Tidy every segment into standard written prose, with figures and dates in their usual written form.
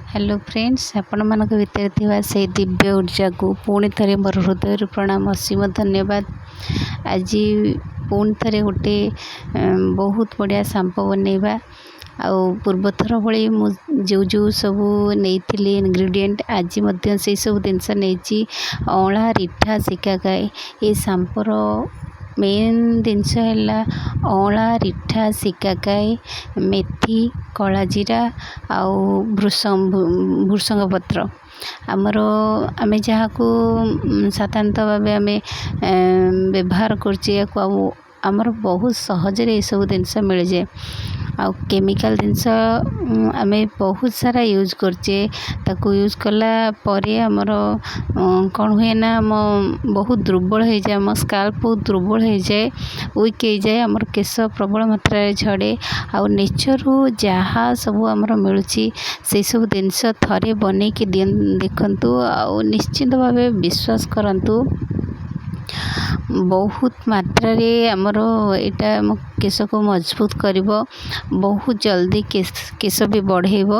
Hello friends, ଆପଣମାନଙ୍କ ଭିତରେ ଥିବା ସେଇ ଦିବ୍ୟ ଉର୍ଜାକୁ ପୁଣି ଥରେ ମୋର ହୃଦୟରୁ ପ୍ରଣାମ, ଅସୀମ ଧନ୍ୟବାଦ। ଆଜି ପୁଣି ଥରେ ଗୋଟେ ବହୁତ ବଢ଼ିଆ ସାମ୍ପୋ ବନେଇବା। ଆଉ ପୂର୍ବଥର ଭଳି ମୁଁ ଯେଉଁ ଯେଉଁ ସବୁ ନେଇଥିଲି ଇନଗ୍ରିଡ଼ିଏଣ୍ଟ, ଆଜି ମଧ୍ୟ ସେଇ ସବୁ ଜିନିଷ ନେଇଛି। ଅଁଳା, ରିଠା, ଶିକାକାଇ। ଏ ସାମ୍ପୋର ମେନ୍ ଜିନିଷ ହେଲା ଅଁଳା, ରିଠା, ଶିକାକାଇ, ମେଥି, କଳା ଜିରା ଆଉ ଭୃସଙ୍ଗ ପତ୍ର। ଆମର ଆମେ ଯାହାକୁ ସାଧାରଣତଃ ଭାବେ ଆମେ ବ୍ୟବହାର କରୁଛେ ୟାକୁ, ଆଉ ଆମର ବହୁତ ସହଜରେ ଏସବୁ ଜିନିଷ ମିଳିଯାଏ। ଆଉ କେମିକାଲ ଜିନିଷ ଆମେ ବହୁତ ସାରା ୟୁଜ୍ କରୁଛେ। ତାକୁ ୟୁଜ୍ କଲା ପରେ ଆମର କ'ଣ ହୁଏ ନା, ଆମ ବହୁତ ଦୁର୍ବଳ ହେଇଯାଏ, ଆମ ସ୍କାଲ୍ପ ବହୁତ ଦୁର୍ବଳ ହେଇଯାଏ, ୱିକ୍ ହେଇଯାଏ, ଆମର କେଶ ପ୍ରବଳ ମାତ୍ରାରେ ଝଡ଼େ। ଆଉ ନେଚର୍ରୁ ଯାହା ସବୁ ଆମର ମିଳୁଛି, ସେସବୁ ଜିନିଷ ଥରେ ବନେଇକି ଦେଖନ୍ତୁ ଆଉ ନିଶ୍ଚିନ୍ତ ଭାବେ ବିଶ୍ୱାସ କରନ୍ତୁ, ବହୁତ ମାତ୍ରାରେ ଆମର ଏଇଟା ଆମ କେଶକୁ ମଜବୁତ କରିବ, ବହୁତ ଜଲ୍ଦି କେଶ ବି ବଢ଼େଇବ।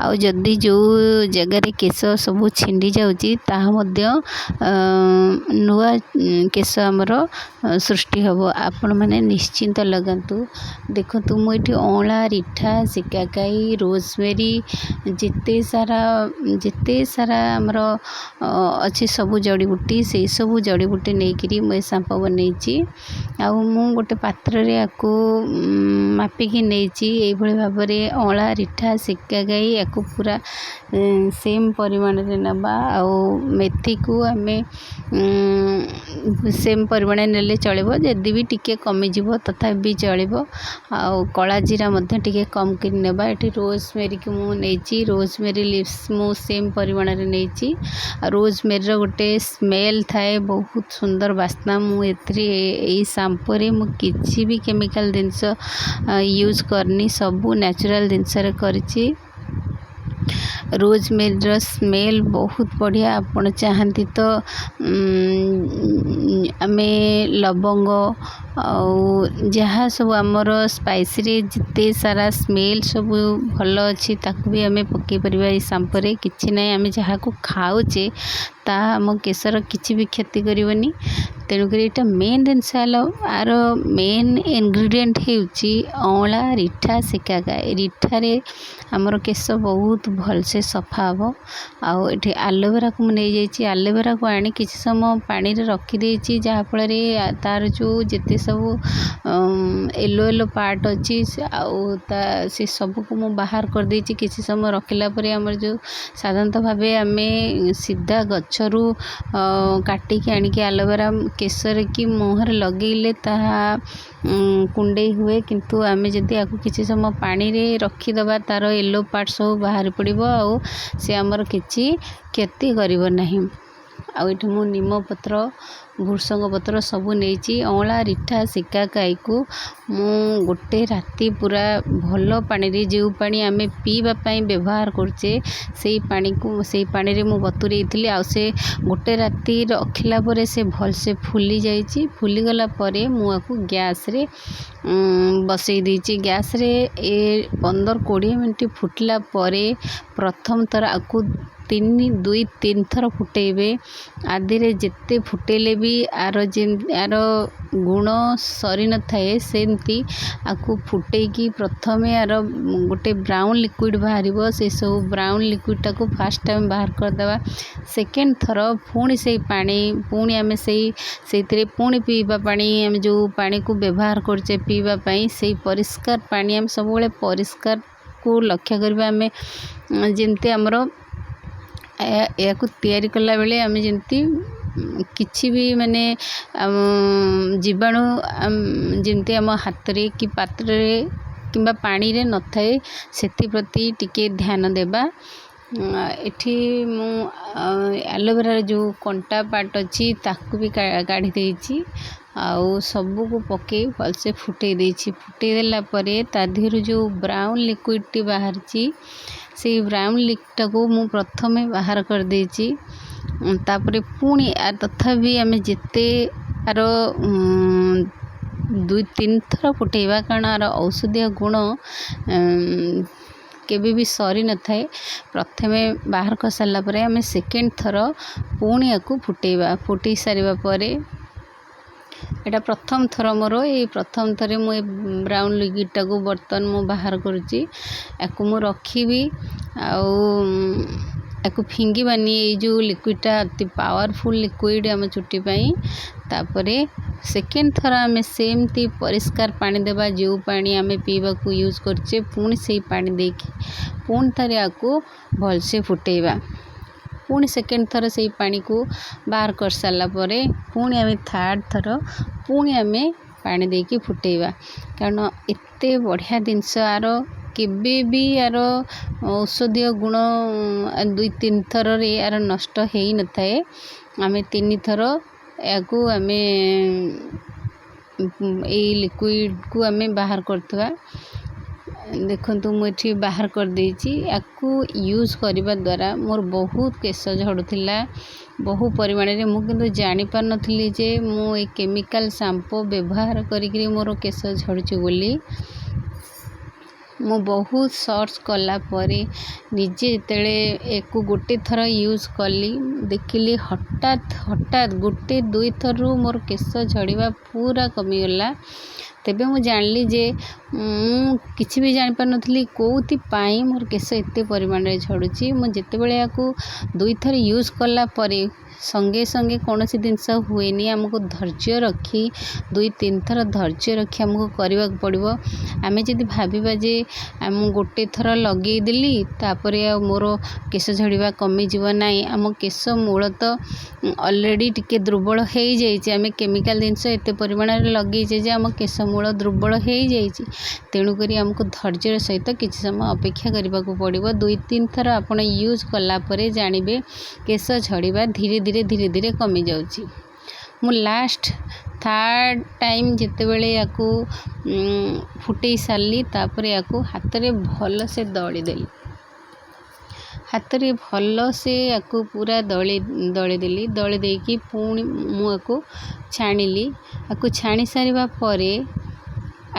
ଆଉ ଯଦି ଯେଉଁ ଜାଗାରେ କେଶ ସବୁ ଛିଣ୍ଡି ଯାଉଛି, ତାହା ମଧ୍ୟ ନୂଆ କେଶ ଆମର ସୃଷ୍ଟି ହେବ। ଆପଣମାନେ ନିଶ୍ଚିନ୍ତ ଲଗାନ୍ତୁ। ଦେଖନ୍ତୁ, ମୁଁ ଏଠି ଅଁଳା, ରିଠା, ଶିକାକାଇ, ରୋଜମେରୀ, ଯେତେ ସାରା ଆମର ଅଛି ସବୁ ଜଡ଼ିବୁଟି, ସେଇ ସବୁ ଜଡ଼ିବୁଟି ନେଇକିରି ମୁଁ ଏ ସାମ୍ପୋ ବନେଇଛି। ଆଉ ମୁଁ ଗୋଟେ ପାତ୍ରରେ ୟାକୁ ମାପିକି ନେଇଛି ଏଇଭଳି ଭାବରେ। ଅଁଳା, ରିଠା, ଶିକାକାଇ ୟାକୁ ପୁରା ସେମ୍ ପରିମାଣରେ ନେବା, ଆଉ ମେଥିକୁ ଆମେ ସେମ୍ ପରିମାଣରେ ନେଲେ ଚଳିବ। ଯଦି ବି ଟିକେ କମିଯିବ, ତଥାପି ବି ଚଳିବ। ଆଉ କଳା ଜିରା ମଧ୍ୟ ଟିକେ କମ୍ କରି ନେବା। ଏଠି ରୋଜମେରିକୁ ମୁଁ ନେଇଛି, ରୋଜମେରି ଲିଭ୍ସ ମୁଁ ସେମ୍ ପରିମାଣରେ ନେଇଛି। ଆଉ ରୋଜମେରିର ଗୋଟେ ସ୍ମେଲ୍ ଥାଏ, ବହୁତ ସୁନ୍ଦର ବାସ୍ନା। ମୁଁ ଏଥିରେ, ଏଇ ସାମ୍ପୋରେ ମୁଁ କିଛି ବି କେମିକାଲ ଜିନିଷ ୟୁଜ୍ କରିନି, ସବୁ ନ୍ୟାଚୁରାଲ୍ ଜିନିଷରେ କରିଛି। ରୋଜମେରିର ସ୍ମେଲ୍ ବହୁତ ବଢ଼ିଆ। ଆପଣ ଚାହାନ୍ତି ତ ଆମେ ଲବଙ୍ଗ ଆଉ ଯାହା ସବୁ ଆମର ସ୍ପାଇସିରେ ଯେତେ ସାରା ସ୍ମେଲ୍ ସବୁ ଭଲ ଅଛି, ତାକୁ ବି ଆମେ ପକାଇ ପାରିବା ଏଇ ସାମ୍ପୋରେ। କିଛି ନାହିଁ, ଆମେ ଯାହାକୁ ଖାଉଛେ ତାହା ଆମ କେଶର କିଛି ବି କ୍ଷତି କରିବନି। ତେଣୁକରି ଏଇଟା ମେନ୍ ଜିନିଷ ହେଲା, ଆର ମେନ୍ ଇନଗ୍ରିଡ଼ିଏଣ୍ଟ ହେଉଛି ଅଁଳା, ରିଠା, ଶିକାକାଇ। ରିଠାରେ ଆମର କେଶ ବହୁତ ଭଲସେ ସଫା ହେବ। ଆଉ ଏଠି ଆଲୋଭେରାକୁ ମୁଁ ନେଇଯାଇଛି। ଆଲୋଭେରାକୁ ଆଣି କିଛି ସମୟ ପାଣିରେ ରଖିଦେଇଛି, ଯାହାଫଳରେ ତାର ଯେଉଁ ଯେତେ ସବୁ ୟେଲୋ ୟେଲୋ ପାର୍ଟ ଅଛି ଆଉ ତା ସେ ସବୁକୁ ମୁଁ ବାହାର କରିଦେଇଛି। କିଛି ସମୟ ରଖିଲା ପରେ, ଆମର ଯେଉଁ ସାଧାରଣତଃ ଭାବେ ଆମେ ସିଧା ଗଛରୁ କାଟିକି ଆଣିକି ଆଲୋଭେରା କେଶରେ କି ମୁହଁରେ ଲଗେଇଲେ ତାହା କୁଣ୍ଡେଇ ହୁଏ, କିନ୍ତୁ ଆମେ ଯଦି ଆକୁ କିଛି ସମୟ ପାଣିରେ ରଖିଦେବା, ତାର ୟେଲୋ ପାର୍ଟ ସବୁ ବାହାରି ପଡ଼ିବ ଆଉ ସେ ଆମର କିଛି କ୍ଷତି କରିବ ନାହିଁ। ଆଉ ଏଠି ମୁଁ ନିମପତ୍ର, ଭୃସଙ୍ଗ ପତ୍ର ସବୁ ନେଇଛି। ଅଁଳା, ରିଠା, ଶିକାକାଇକୁ ମୁଁ ଗୋଟେ ରାତି ପୁରା ଭଲ ପାଣିରେ, ଯେଉଁ ପାଣି ଆମେ ପିଇବା ପାଇଁ ବ୍ୟବହାର କରୁଛେ, ସେଇ ପାଣିକୁ, ସେଇ ପାଣିରେ ମୁଁ ବତୁରେଇଥିଲି। ଆଉ ସେ ଗୋଟେ ରାତି ରଖିଲା ପରେ ସେ ଭଲସେ ଫୁଲି ଯାଇଛି। ଫୁଲିଗଲା ପରେ ମୁଁ ଆକୁ ଗ୍ୟାସ୍ରେ ବସେଇ ଦେଇଛି। ଗ୍ୟାସ୍ରେ ଏ 15-20 ମିନିଟ୍ ଫୁଟିଲା ପରେ, ପ୍ରଥମ ଥର ଆକୁ ତିନି, ଦୁଇ, ତିନି ଥର ଫୁଟେଇବେ। ଆଦିରେ ଯେତେ ଫୁଟେଇଲେ ବି ଆର ଯେ ଆର ଗୁଣ ସରିନଥାଏ। ସେମିତି ଆକୁ ଫୁଟେଇକି ପ୍ରଥମେ ଆର ଗୋଟେ ବ୍ରାଉନ୍ ଲିକ୍ୱିଡ଼ ବାହାରିବ। ସେସବୁ ବ୍ରାଉନ୍ ଲିକ୍ୱିଡ଼ଟାକୁ ଫାଷ୍ଟ ଟାଇମ୍ ବାହାର କରିଦେବା। ସେକେଣ୍ଡ ଥର ପୁଣି ସେଇ ପାଣି, ପୁଣି ଆମେ ସେଇଥିରେ ପୁଣି ପିଇବା ପାଣି, ଆମେ ଯେଉଁ ପାଣିକୁ ବ୍ୟବହାର କରୁଛେ ପିଇବା ପାଇଁ, ସେଇ ପରିଷ୍କାର ପାଣି। ଆମେ ସବୁବେଳେ ପରିଷ୍କାରକୁ ଲକ୍ଷ୍ୟ କରିବା। ଆମେ ଯେମିତି ଆମର ଏହାକୁ ତିଆରି କଲାବେଳେ ଆମେ ଯେମିତି କିଛି ବି ମାନେ ଜୀବାଣୁ ଯେମିତି ଆମ ହାତରେ କି ପାତ୍ରରେ କିମ୍ବା ପାଣିରେ ନଥାଏ, ସେଥିପ୍ରତି ଟିକେ ଧ୍ୟାନ ଦେବା। ଏଠି ମୁଁ ଆଲୋଭେରାର ଯେଉଁ କଣ୍ଟା ପାର୍ଟ ଅଛି, ତାକୁ ବି କାଢ଼ି ଦେଇଛି ଆଉ ସବୁକୁ ପକାଇ ଭଲସେ ଫୁଟେଇ ଦେଇଛି। ଫୁଟେଇ ଦେଲା ପରେ ତା ଦେହରୁ ଯେଉଁ ବ୍ରାଉନ୍ ଲିକ୍ୱିଡ଼ଟି ବାହାରିଛି, ସେଇ ବ୍ରାଉନ୍ ଲିକ୍ୱିଡ଼ଟାକୁ ମୁଁ ପ୍ରଥମେ ବାହାର କରିଦେଇଛି। ତାପରେ ପୁଣି ତଥାପି ଆମେ ଯେତେ ଆର ଦୁଇ ତିନି ଥର ଫୁଟେଇବା, କାରଣ ଆର ଔଷଧୀୟ ଗୁଣ କେବେ ବି ସରିନଥାଏ। ପ୍ରଥମେ ବାହାର କରିସାରିଲା ପରେ ଆମେ ସେକେଣ୍ଡ ଥର ପୁଣି ୟାକୁ ଫୁଟେଇବା। ଫୁଟେଇ ସାରିବା ପରେ, ଏଇଟା ପ୍ରଥମ ଥର ମୋର, ଏଇ ପ୍ରଥମ ଥରେ ମୁଁ ଏ ବ୍ରାଉନ୍ ଲିକ୍ୱିଡ଼ଟାକୁ ବର୍ତ୍ତମାନ ମୁଁ ବାହାର କରୁଛି। ୟାକୁ ମୁଁ ରଖିବି ଆଉ ୟାକୁ ଫିଙ୍ଗିବାନି। ଏଇ ଯେଉଁ ଲିକ୍ୱିଡ଼ଟା ଅତି ପାୱାରଫୁଲ୍ ଲିକ୍ୱିଡ଼ ଆମ ଚୁଟି ପାଇଁ। ତାପରେ ସେକେଣ୍ଡ ଥର ଆମେ ସେମିତି ପରିଷ୍କାର ପାଣି ଦେବା, ଯେଉଁ ପାଣି ଆମେ ପିଇବାକୁ ୟୁଜ୍ କରୁଛେ। ପୁଣି ସେଇ ପାଣି ଦେଇକି ପୁଣି ଥରେ ୟାକୁ ଭଲସେ ଫୁଟେଇବା। ପୁଣି ସେକେଣ୍ଡ ଥର ସେଇ ପାଣିକୁ ବାହାର କରିସାରିଲା ପରେ ପୁଣି ଆମେ ଥାର୍ଡ଼ ଥର ପୁଣି ଆମେ ପାଣି ଦେଇକି ଫୁଟେଇବା, କାରଣ ଏତେ ବଢ଼ିଆ ଜିନିଷ ଆର କେବେ ବି ଆର ଔଷଧୀୟ ଗୁଣ ଦୁଇ ତିନି ଥରରେ ଆର ନଷ୍ଟ ହେଇନଥାଏ। ଆମେ ତିନିଥର ଏହାକୁ ଆମେ ଏଇ ଲିକ୍ୱିଡ଼କୁ ଆମେ ବାହାର କରୁଥିବା। ଦେଖନ୍ତୁ, ମୁଁ ଏଠି ବାହାର କରିଦେଇଛି। ୟାକୁ ୟୁଜ୍ କରିବା ଦ୍ୱାରା ମୋର ବହୁତ କେଶ ଝଡ଼ୁଥିଲା ବହୁ ପରିମାଣରେ। ମୁଁ କିନ୍ତୁ ଜାଣିପାରୁନଥିଲି ଯେ ମୁଁ ଏଇ କେମିକାଲ ସାମ୍ପୋ ବ୍ୟବହାର କରିକିରି ମୋର କେଶ ଝଡ଼ୁଛି ବୋଲି। ମୁଁ ବହୁତ ସର୍ଚ୍ଚ କଲା ପରେ ନିଜେ ଯେତେବେଳେ ୟାକୁ ଗୋଟେ ଥର ୟୁଜ୍ କଲି, ଦେଖିଲି ହଠାତ୍ ହଠାତ୍ ଗୋଟେ ଦୁଇଥରରୁ ମୋର କେଶ ଝଡ଼ିବା ପୁରା କମିଗଲା। ତେବେ ମୁଁ ଜାଣିଲି ଯେ ମୁଁ କିଛି ବି ଜାଣିପାରୁନଥିଲି କେଉଁଥିପାଇଁ ମୋର କେଶ ଏତେ ପରିମାଣରେ ଝଡ଼ୁଛି। ମୁଁ ଯେତେବେଳେ ଏହାକୁ ଦୁଇଥର ୟୁଜ୍ କଲା ପରେ, ସଙ୍ଗେ ସଙ୍ଗେ କୌଣସି ଜିନିଷ ହୁଏନି। ଆମକୁ ଧୈର୍ଯ୍ୟ ରଖି, ଦୁଇ ତିନିଥର ଧୈର୍ଯ୍ୟ ରଖି ଆମକୁ କରିବାକୁ ପଡ଼ିବ। ଆମେ ଯଦି ଭାବିବା ଯେ ମୁଁ ଗୋଟେ ଥର ଲଗେଇଦେଲି, ତାପରେ ଆଉ ମୋର କେଶ ଝଡ଼ିବା କମିଯିବ, ନାହିଁ। ଆମ କେଶ ମୂଳ ତ ଅଲରେଡ଼ି ଟିକେ ଦୁର୍ବଳ ହେଇଯାଇଛି। ଆମେ କେମିକାଲ ଜିନିଷ ଏତେ ପରିମାଣରେ ଲଗେଇଛେ ଯେ ଆମ କେଶ ମୂଳ ଦୁର୍ବଳ ହେଇଯାଇଛି। ତେଣୁକରି ଆମକୁ ଧୈର୍ଯ୍ୟର ସହିତ କିଛି ସମୟ ଅପେକ୍ଷା କରିବାକୁ ପଡ଼ିବ। ଦୁଇ ତିନି ଥର ଆପଣ ୟୁଜ୍ କଲା ପରେ ଜାଣିବେ କେଶ ଝଡ଼ିବା ଧୀରେ ଧୀରେ ଧୀରେ ଧୀରେ କମିଯାଉଛି। ମୁଁ ଲାଷ୍ଟ ଥାର୍ଡ଼ ଟାଇମ୍ ଯେତେବେଳେ ୟାକୁ ଫୁଟେଇ ସାରିଲି, ତାପରେ ୟାକୁ ହାତରେ ଭଲସେ ଦଳିଦେଲି। ହାତରେ ଭଲସେ ୟାକୁ ପୁରା ଦଳି ଦଳିଦେଲି। ଦଳି ଦେଇକି ପୁଣି ମୁଁ ୟାକୁ ଛାଣିଲି। ୟାକୁ ଛାଣି ସାରିବା ପରେ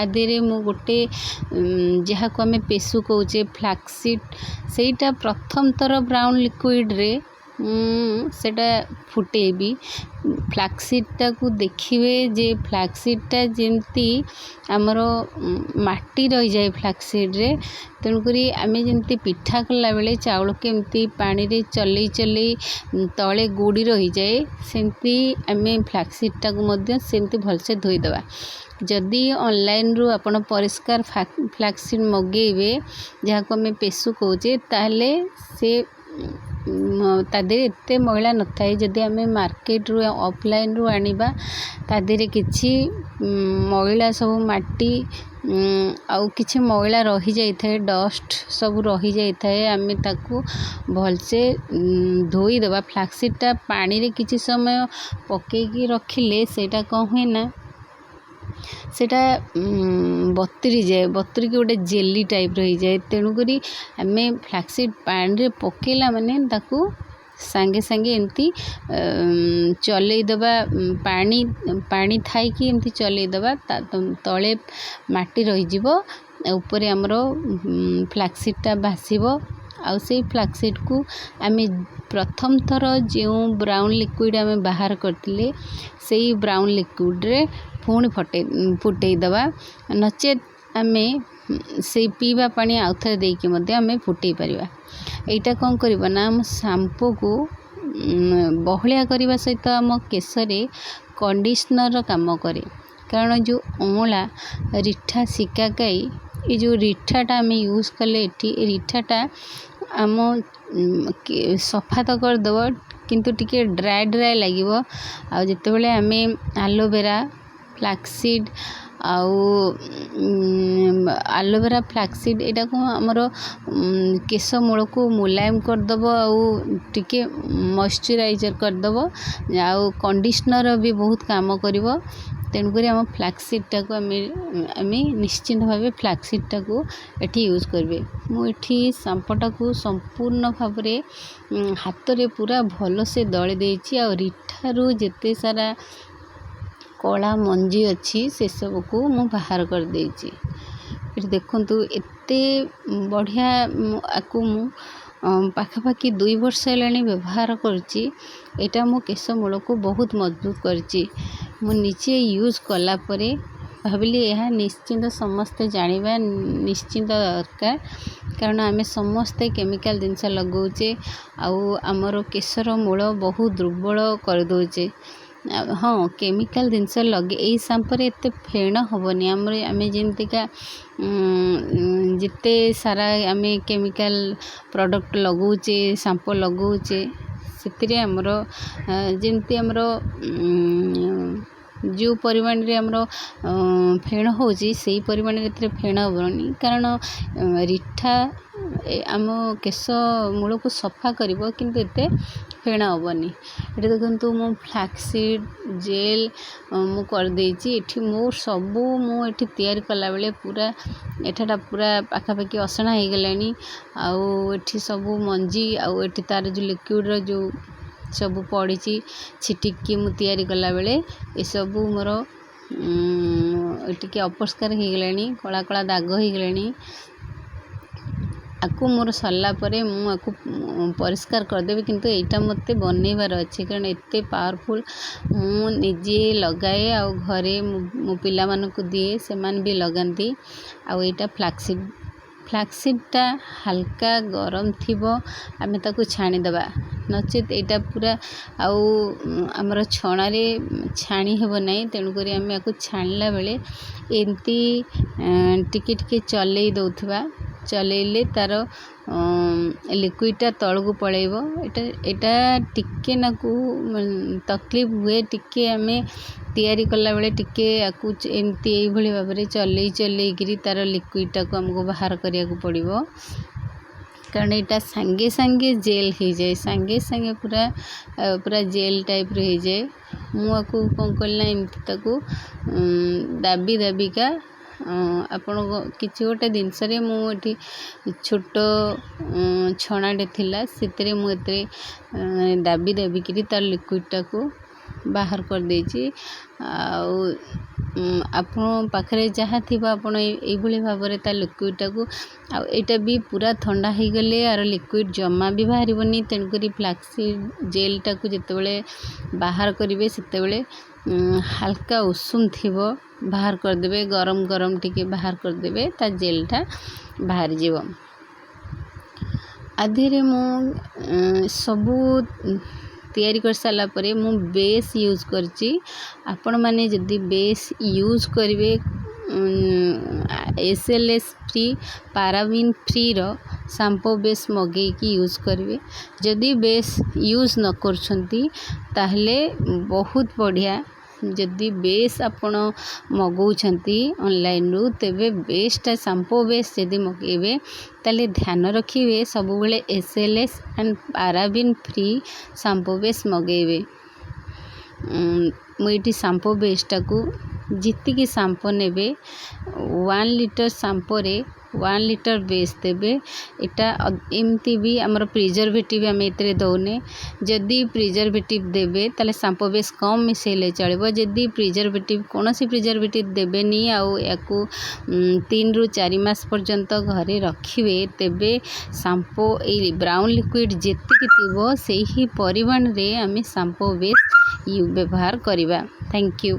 ଆଦିରେ ମୁଁ ଗୋଟେ ଯାହାକୁ ଆମେ ପେସୁ କହୁଛେ, ଫ୍ଲାକ୍ସିଡ୍, ସେଇଟା ପ୍ରଥମ ଥର ବ୍ରାଉନ୍ ଲିକ୍ୱିଡ଼ରେ ମୁଁ ସେଇଟା ଫୁଟେଇବି। ଫ୍ଲାକ୍ସିଡ଼୍ଟାକୁ ଦେଖିବେ ଯେ ଫ୍ଲାକ୍ସିଡ଼୍ଟା ଯେମିତି ଆମର ମାଟି ରହିଯାଏ ଫ୍ଲାକ୍ସିଡ଼୍ରେ। ତେଣୁକରି ଆମେ ଯେମିତି ପିଠା କଲାବେଳେ ଚାଉଳ କେମିତି ପାଣିରେ ଚଲେଇ ଚଲେଇ ତଳେ ଗୋଡ଼ି ରହିଯାଏ, ସେମିତି ଆମେ ଫ୍ଲାକ୍ସିଡ଼୍ଟାକୁ ମଧ୍ୟ ସେମିତି ଭଲସେ ଧୋଇଦେବା। ଯଦି ଅନଲାଇନ୍ରୁ ଆପଣ ପରିଷ୍କାର ଫ୍ଲାକ୍ସିଡ଼୍ ମଗେଇବେ, ଯାହାକୁ ଆମେ ପେସୁ କହୁଛେ, ତାହେଲେ ସେ ତା ଦେହରେ ଏତେ ମଇଳା ନଥାଏ। ଯଦି ଆମେ ମାର୍କେଟରୁ ଅଫଲାଇନ୍ରୁ ଆଣିବା, ତା ଦେହରେ କିଛି ମଇଳା ସବୁ ମାଟି ଆଉ କିଛି ମଇଳା ରହିଯାଇଥାଏ, ଡଷ୍ଟ ସବୁ ରହିଯାଇଥାଏ। ଆମେ ତାକୁ ଭଲସେ ଧୋଇଦେବା। ଫ୍ଲାକ୍ସିଡ଼୍ଟା ପାଣିରେ କିଛି ସମୟ ପକେଇକି ରଖିଲେ ସେଇଟା କ'ଣ ହୁଏ ନା, ସେଇଟା ବତୁରି ଯାଏ, ବତୁରିକି ଗୋଟେ ଜେଲି ଟାଇପ୍ର ହେଇଯାଏ। ତେଣୁକରି ଆମେ ଫ୍ଲାକ୍ସିଡ଼୍ ପାଣିରେ ପକେଇଲା ମାନେ ତାକୁ ସାଙ୍ଗେ ସାଙ୍ଗେ ଏମିତି ଚଲେଇଦେବା। ପାଣି ପାଣି ଥାଇକି ଏମିତି ଚଲେଇଦେବା, ତଳେ ମାଟି ରହିଯିବ, ଉପରେ ଆମର ଫ୍ଲାକ୍ସିଡ଼୍ଟା ଭାସିବ। ଆଉ ସେଇ ଫ୍ଲାକ୍ସିଡ଼୍କୁ ଆମେ ପ୍ରଥମ ଥର ଯେଉଁ ବ୍ରାଉନ୍ ଲିକ୍ୱିଡ଼ ଆମେ ବାହାର କରିଥିଲେ, ସେଇ ବ୍ରାଉନ୍ ଲିକ୍ୱିଡ଼ରେ ପୁଣି ଫୁଟେଇ ଦେବା। ନଚେତ୍ ଆମେ ସେଇ ପିଇବା ପାଣି ଆଉଥରେ ଦେଇକି ମଧ୍ୟ ଆମେ ଫୁଟେଇ ପାରିବା। ଏଇଟା କ'ଣ କରିବ ନା, ଆମ ସାମ୍ପୋକୁ ବହଳିଆ କରିବା ସହିତ ଆମ କେଶରେ କଣ୍ଡିସନର୍ର କାମ କରେ। କାରଣ ଯେଉଁ ଅଁଳା, ରିଠା, ଶିକାକାଇ, ଏ ଯେଉଁ ରିଠାଟା ଆମେ ୟୁଜ୍ କଲେ ଏଠି, ଏ ରିଠାଟା ଆମ ସଫା ତ କରିଦେବ, କିନ୍ତୁ ଟିକେ ଡ୍ରାଏ ଡ୍ରାଏ ଲାଗିବ। ଆଉ ଯେତେବେଳେ ଆମେ ଆଲୋଭେରା, ଫ୍ଲାକ୍ସିଡ଼୍ ଆଉ ଆଲୋଭେରା, ଫ୍ଲାକ୍ସିଡ଼୍, ଏଇଟାକୁ ଆମର କେଶ ମୂଳକୁ ମୁଲାୟମ କରିଦେବ ଆଉ ଟିକେ ମଇଶ୍ଚରାଇଜର୍ କରିଦେବ ଆଉ କଣ୍ଡିସନର୍ ବି ବହୁତ କାମ କରିବ। ତେଣୁକରି ଆମ ଫ୍ଲାକ୍ସିଡ଼୍ଟାକୁ ଆମେ ନିଶ୍ଚିନ୍ତ ଭାବେ ଫ୍ଲାକ୍ସିଡ଼୍ଟାକୁ ଏଠି ୟୁଜ୍ କରିବେ। ମୁଁ ଏଠି ସାମ୍ପୋଟାକୁ ସମ୍ପୂର୍ଣ୍ଣ ଭାବରେ ହାତରେ ପୁରା ଭଲସେ ଦଳି ଦେଇଛି ଆଉ ରିଠାରୁ ଯେତେ ସାରା କଳା ମଞ୍ଜି ଅଛି, ସେସବୁକୁ ମୁଁ ବାହାର କରିଦେଇଛି। ଏଠି ଦେଖନ୍ତୁ, ଏତେ ଏତେ ବଢ଼ିଆ। ଆକୁ ମୁଁ ପାଖାପାଖି 2 ବର୍ଷ ହେଲାଣି ବ୍ୟବହାର କରୁଛି। ଏଇଟା ମୋ କେଶ ମୂଳକୁ ବହୁତ ମଜବୁତ କରିଛି। ମୁଁ ନିଜେ ୟୁଜ୍ କଲା ପରେ ଭାବିଲି, ଏହା ନିଶ୍ଚିନ୍ତ ସମସ୍ତେ ଜାଣିବା ନିଶ୍ଚିନ୍ତ ଦରକାର, କାରଣ ଆମେ ସମସ୍ତେ କେମିକାଲ ଜିନିଷ ଲଗାଉଛେ ଆଉ ଆମର କେଶର ମୂଳ ବହୁତ ଦୁର୍ବଳ କରିଦେଉଛେ। ହଁ, କେମିକାଲ ଜିନିଷ ଲଗେଇ ଏଇ ସାମ୍ପୋରେ ଏତେ ଫେଣ ହେବନି। ଆମର ଆମେ ଯେମିତିକା ଯେତେ ସାରା ଆମେ କେମିକାଲ ପ୍ରଡ଼କ୍ଟ ଲଗାଉଛେ, ସାମ୍ପୋ ଲଗାଉଛେ, ସେଥିରେ ଆମର ଯେମିତି ଆମର ଯେଉଁ ପରିମାଣରେ ଆମର ଫେଣ ହେଉଛି, ସେଇ ପରିମାଣରେ ଏଥିରେ ଫେଣ ହେବନି, କାରଣ ରିଠା ଆମ କେଶ ମୂଳକୁ ସଫା କରିବ, କିନ୍ତୁ ଏତେ ଫେଣ ହେବନି। ଏଠି ଦେଖନ୍ତୁ, ମୁଁ ଫ୍ଲାକ୍ସିଡ଼୍ ଜେଲ୍ ମୁଁ କରିଦେଇଛି। ଏଠି ମୁଁ ସବୁ ମୁଁ ଏଠି ତିଆରି କଲାବେଳେ ପୁରା ଏଠାଟା ପୁରା ପାଖାପାଖି ଅସନା ହେଇଗଲାଣି। ଆଉ ଏଠି ସବୁ ମଞ୍ଜି ଆଉ ଏଠି ତାର ଯେଉଁ ଲିକ୍ୱିଡ଼ର ଯେଉଁ ସବୁ ପଡ଼ିଛି ଛିଟିକି, ମୁଁ ତିଆରି କଲାବେଳେ ଏସବୁ ମୋର ଟିକେ ଅପରିଷ୍କାର ହେଇଗଲାଣି, କଳା କଳା ଦାଗ ହେଇଗଲାଣି। ଆକୁ ମୋର ସରିଲା ପରେ ମୁଁ ଆକୁ ପରିଷ୍କାର କରିଦେବି, କିନ୍ତୁ ଏଇଟା ମୋତେ ବନେଇବାର ଅଛି, କାରଣ ଏତେ ପାୱାରଫୁଲ୍। ମୁଁ ନିଜେ ଲଗାଏ ଆଉ ଘରେ ମୁଁ ପିଲାମାନଙ୍କୁ ଦିଏ, ସେମାନେ ବି ଲଗାନ୍ତି। ଆଉ ଏଇଟା ଫ୍ଲାକ୍ସିଡ଼୍। ଫ୍ଲାକ୍ସିଡ଼୍ଟା ହାଲକା ଗରମ ଥିବ, ଆମେ ତାକୁ ଛାଣିଦେବା, ନଚେତ୍ ଏଇଟା ପୁରା ଆଉ ଆମର ଛଣାରେ ଛାଣି ହେବ ନାହିଁ। ତେଣୁକରି ଆମେ ଆକୁ ଛାଣିଲା ବେଳେ ଏମିତି ଟିକେ ଟିକେ ଚଲେଇ ଦେଉଥିବା। ଚଲେଇଲେ ତା'ର ଲିକ୍ୱିଡ଼ଟା ତଳକୁ ପଳେଇବ। ଏଇଟା ଟିକେ ନାକୁ ତକଲିଫ ହୁଏ। ଟିକେ ଆମେ ତିଆରି କଲାବେଳେ ଟିକେ ଆକୁ ଏମିତି ଏଇଭଳି ଭାବରେ ଚଲେଇ ଚଲେଇକିରି ତା'ର ଲିକ୍ୱିଡ଼ଟାକୁ ଆମକୁ ବାହାର କରିବାକୁ ପଡ଼ିବ, କାରଣ ଏଇଟା ସାଙ୍ଗେ ସାଙ୍ଗେ ଜେଲ୍ ହେଇଯାଏ, ସାଙ୍ଗେ ସାଙ୍ଗେ ପୁରା ପୁରା ଜେଲ୍ ଟାଇପ୍ର ହେଇଯାଏ। ମୁଁ ଆକୁ କ'ଣ କଲି ନା, ଏମିତି ତାକୁ ଦାବି ଦାବିକା ଆପଣଙ୍କ କିଛି ଗୋଟେ ଜିନିଷରେ, ମୁଁ ଏଠି ଛୋଟ ଛଣାଟେ ଥିଲା, ସେଥିରେ ମୁଁ ଏଥିରେ ଦାବି ଦାବିକିରି ତାର ଲିକ୍ୱିଡ଼ଟାକୁ ବାହାର କରିଦେଇଛି। ଆଉ ଆପଣ ପାଖରେ ଯାହା ଥିବ, ଆପଣ ଏଇଭଳି ଭାବରେ ତା ଲିକ୍ୱିଡ଼ଟାକୁ। ଆଉ ଏଇଟା ବି ପୁରା ଥଣ୍ଡା ହେଇଗଲେ ଆର ଲିକ୍ୱିଡ଼ ଜମା ବି ବାହାରିବନି। ତେଣୁକରି ଫ୍ଲାକ୍ସିଡ଼୍ ଜେଲ୍ଟାକୁ ଯେତେବେଳେ ବାହାର କରିବେ, ସେତେବେଳେ ହାଲକା ଉଷୁମ ଥିବ ବାହାର କରିଦେବେ। ଗରମ ଗରମ ଟିକେ ବାହାର କରିଦେବେ, ତା ଜେଲ୍ଟା ବାହାରିଯିବ। ଆ ଦେହରେ ମୁଁ ସବୁ ତିଆରି କରିସାରିଲା ପରେ ମୁଁ ବେସ୍ ୟୁଜ୍ କରିଛି। ଆପଣମାନେ ଯଦି ବେସ୍ ୟୁଜ୍ କରିବେ, SLS free, paraben ଫ୍ରିର shampoo ବେସ୍ ମଗେଇକି ୟୁଜ୍ କରିବେ। ଯଦି ବେସ୍ ୟୁଜ୍ ନ କରୁଛନ୍ତି, ତାହେଲେ ବହୁତ ବଢ଼ିଆ। ଯଦି ବେସ୍ ଆପଣ ମଗଉଛନ୍ତି ଅନଲାଇନ୍ରୁ, ତେବେ ବେସ୍ଟା, ସାମ୍ପୋ ବେସ୍ ଯଦି ମଗେଇବେ, ତାହେଲେ ଧ୍ୟାନ ରଖିବେ ସବୁବେଳେ SLS and paraben free shampoo base ମଗେଇବେ। ମୁଁ ଏଇଠି ସାମ୍ପୋ ବେସ୍ଟାକୁ ଯେତିକି ସାମ୍ପୋ ନେବେ, 1 ଲିଟର ସାମ୍ପୋରେ 1 ଲିଟର ବେସ୍ ଦେବେ। ଏଇଟା ଏମିତି ବି ଆମର ପ୍ରିଜରଭେଟିଭ୍ ଆମେ ଏଥିରେ ଦେଉନେ। ଯଦି ପ୍ରିଜରଭେଟିଭ୍ ଦେବେ, ତାହେଲେ ସାମ୍ପୋ ବେସ୍ କମ୍ ମିଶାଇଲେ ଚଳିବ। ଯଦି ପ୍ରିଜରଭେଟିଭ୍, କୌଣସି ପ୍ରିଜରଭେଟିଭ୍ ଦେବେନି ଆଉ ୟାକୁ 3ରୁ 4 ମାସ ପର୍ଯ୍ୟନ୍ତ ଘରେ ରଖିବେ, ତେବେ ସାମ୍ପୋ ଏଇ ବ୍ରାଉନ୍ ଲିକ୍ୱିଡ଼ ଯେତିକି ଥିବ, ସେହି ପରିମାଣରେ ଆମେ ସାମ୍ପୋ ବେସ୍ ବ୍ୟବହାର କରିବା। Thank you.